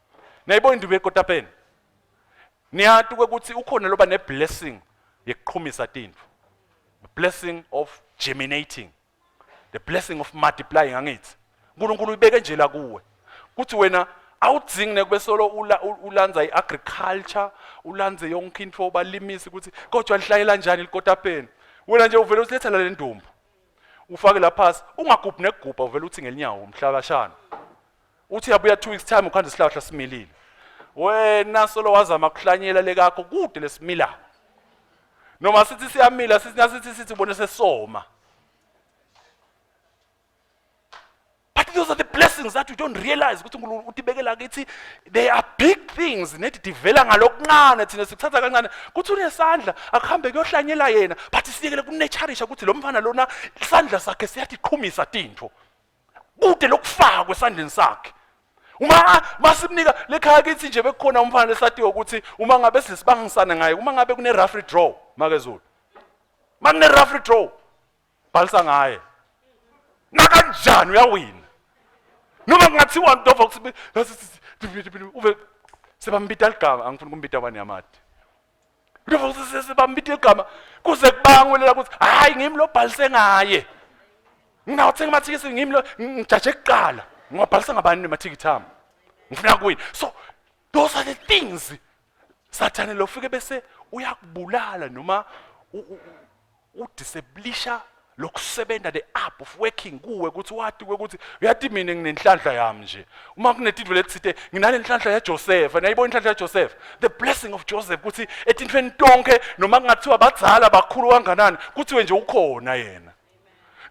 Niyayibona indumbi yekotapeni? Niyati ukuthi ukhona loba ne-blessing yekuqhumisa tintfo. The blessing of germinating. The blessing of multiplying angithi. uNkulunkulu uyibeke nje la kuwe. Kuthi wena awudzingi nekube solo ulanza i-agriculture, ulanze yonke into balimisi ukuthi kodwa lihlanyela kanjani likotapeni. Wena nje uvele usiletha la lendumbu. Ufake la phasi, ungagubhi nekugubha, uvele uthi ngelinyawo umhlabashana. Uthi yabuya 2 weeks time ukhanda isihlahla similile. Wena solo wazama kuhlanyela lekakho kude lesimila. Noma sithi siyamila, sithi nasithi sithi ubone sesoma. But those are the blessings that you don't realize ukuthi uNkulunkulu utibekela kithi. They are big things nethi divela ngalokuncane, thina sikuthatha kancane kuthi unesandla akuhambe kuyohlanyela yena, but siyekele kunurturisha ukuthi lo mfana lona isandla sakhe siyatiqhumisa tintfo kude lokufakwe esandleni sakhe. Uma masimnika lekhaya kithi nje bekukhona umfana lesatiwe ukuthi uma ngabe sisibangisana ngaye, uma ngabe kune referee draw, makezulu makune referee draw bhalisa ngaye nakanjani uyawina, noma kungathiwa ndova ukuthi uve sebambita ligama, angifuni kumbita abani yamadi, ndova ukuthi sebambita igama kuze kubangwe lela ukuthi hayi ngimi lo bhalise ngaye, ngingawathenga amathikithi, ngimi lo ngijaje kuqala, ngiwabhalisa ngabani nemathikithi ami, ngifuna kuwina. So those are the things sathane lo fike bese uyakubulala noma udisablisha lokusebenza, the art of working kuwe, ukuthi wati ukuthi uyathi mina nginenhlanhla yami nje. Uma kunetintfo letitsite nginale nhlanhla yaJoseph, niyayibona inhlanhla yaJoseph, the blessing of Joseph, ukuthi etintfweni tonke noma kungathiwa badzala bakhulu kanganani kuthiwe nje ukhona yena,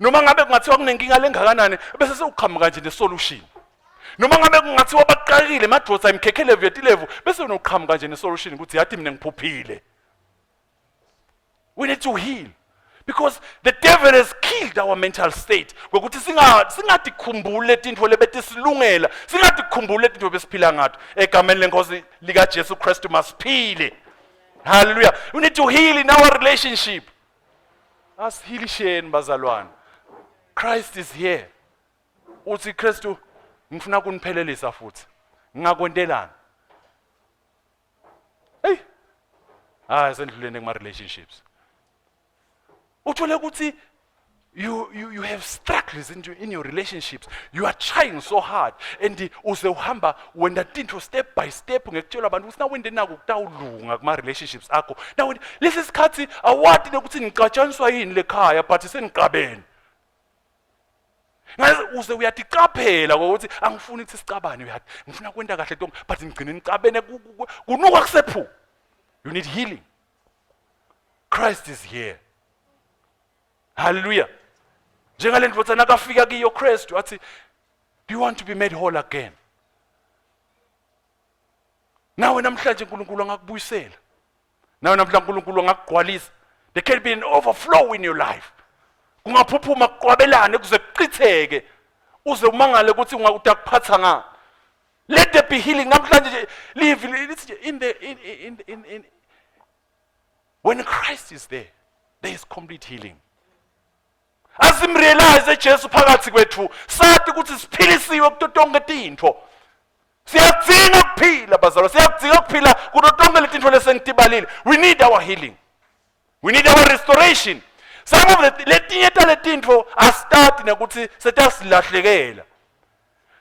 noma ngabe kungathiwa kunenkinga lengakanani bese sewuqhamuka nje nesolution, noma ngabe kungathiwa baqakile emadvodza imkhekhelevu yetilevu bese unoqhamuka nje nesolution ukuthi yathi mina ngiphuphile. We need to heal because the devil has killed our mental state ngokuthi singatikhumbuli letintfo lebetisilungela, singatikhumbuli letintfo besiphila ngato. Egameni lenkosi lika Jesu Kristu masiphile. Hallelujah. We need to heal in our relationship. Asihilisheni bazalwane. Christ is here. Uthi Kristu ngifuna kuniphelelisa futhi ngingakwentelani? Hey, hayi, sendluleni kuma relationships. Uthole ukuthi you have struggles in your relationships. You are trying so hard and uze uhamba wenda tintfo step by step ngekutshelwa abantu ukuthi nawende nako kutawulunga kuma relationships akho. Now lesi sikhathi awati lokuthi ngicatshaniswa yini lekhaya, but sengiqabene. Ngaze uze uyaticaphela ngokuthi angifuni ukuthi sicabane, uyathi ngifuna kwenta kahle tonke, but ngigcine ngicabene kunuka kusephu. You need healing. Christ is here. Hallelujah. Njengale ndvodzana akafika kiyo Kristu athi, do you want to be made whole again? Nawe namhlanje uNkulunkulu angakubuyisela. Nawe namhlanje uNkulunkulu angakugcwalisa. There can be an overflow in your life. Kungaphuphuma kuqwabelane kuze kuchitheke. Uze umangale ukuthi ungakutakuphatha ngani. Let there be healing namhlanje nje live lithi nje in the in in in, in when Christ is there there is complete healing. Asimrealize Jesu phakathi kwethu sathi ukuthi siphilisiwe kuto tonke tintfo. Siyakudzinga ukuphila bazalwa, siyakudzinga ukuphila kuto tonke letintfo lesengitibalile. We need our healing. We need our restoration. Some of the letinye taletintfo asitati nekuthi setasilahlekela.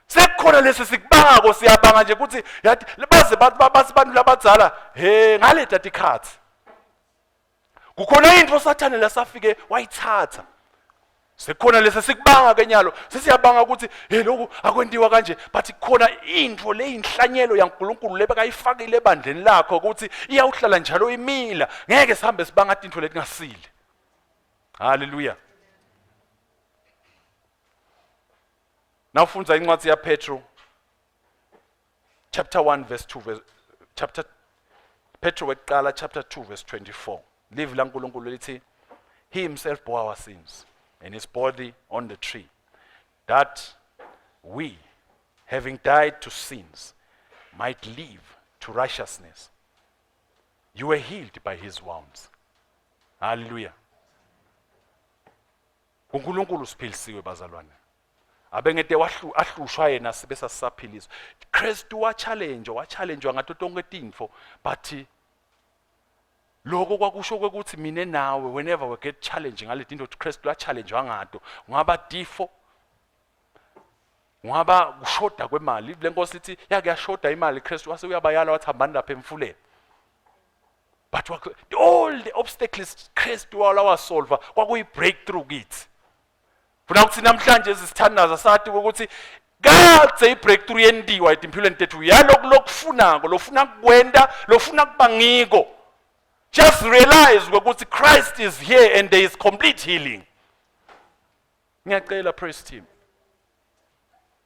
Sekukhona lesi sikubangako siyabanga nje ukuthi yathi baze bathi bantu labadzala he ngaleta tikhatsi. Kukhona into sathane lasafike wayithatha. Sekukhona lesi sikubanga ke nyalo sesiyabanga ukuthi hey lokhu akwentiwa kanje but kukhona into leyinhlanyelo yaNkulunkulu lebekayifakile ebandleni lakho ukuthi iyawuhlala njalo imila ngeke sihambe sibanga tintfo letingasile. Hallelujah. Nawufundza incwadi yaPetru chapter 1 verse 2 verse, chapter Petro wekuqala chapter 2 verse 24 livi laNkulunkulu lithi he himself bore our sins in his body on the tree that we having died to sins might live to righteousness. You were healed by his wounds. Hallelujah. uNkulunkulu siphilisiwe bazalwane. Abengete wahlu ahlushwa yena sibe sasaphiliswa. Kristu wa challenge wa challenge ngato tonke tintfo but lokho kwakusho ukuthi mina nawe whenever we get challenge ngale tinto Kristu la challenge ngato ngaba tifo ngaba kushoda kwemali le nkosi ithi yake yashoda imali Kristu wase uyabayala wathi hambani lapha emfuleni but all the obstacles Kristu walawasolva kwakuyi breakthrough kithi. Funa ukuthi namhlanje sisithandaza sathi ukuthi kadze i-breakthrough yentiwa etimphilweni tethu yaloku lokufunako lofuna kukwenta lofuna kuba ngiko. Just realize ukuthi Christ is here and there is complete healing. Ngiyacela praise team,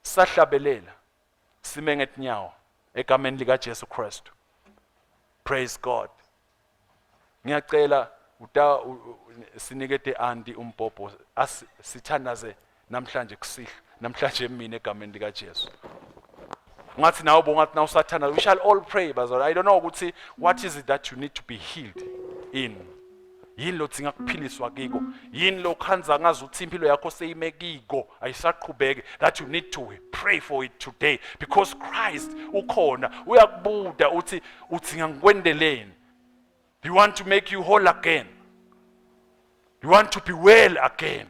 sahlabelela sime ngetinyawo egameni lika Jesu Kristu. Praise God. Ngiyacela uta sinikete anti umbhobho sithandaze namhlanje kusihlwa namhlanje emini egameni lika Jesu. Ngathi nawe bongathi nawe usathanda we shall all pray bazalwane. I don't know ukuthi what is it that you need to be healed in. Yini lodzinga kuphiliswa kiko? Yini lokhanza ngazi ukuthi impilo yakho seyime kiko ayisaqhubeki that you need to pray for it today because Christ ukhona uyakubuda uthi udzinga ngikwendeleni. He want to make you whole again. You want to be well again.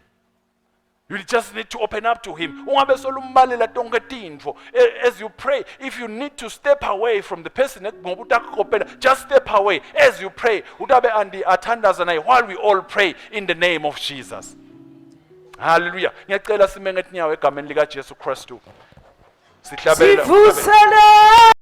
You just need to open up to him. Ungabe solumbalela tonke tintfo. As you pray, if you need to step away from the person ngoba utakukopela, just step away as you pray. Utabe andi athandaza naye while we all pray in the name of Jesus. Hallelujah. Ngiyacela sime ngetinyawo egameni lika Jesu Kristu. Sihlabela. Sivusele.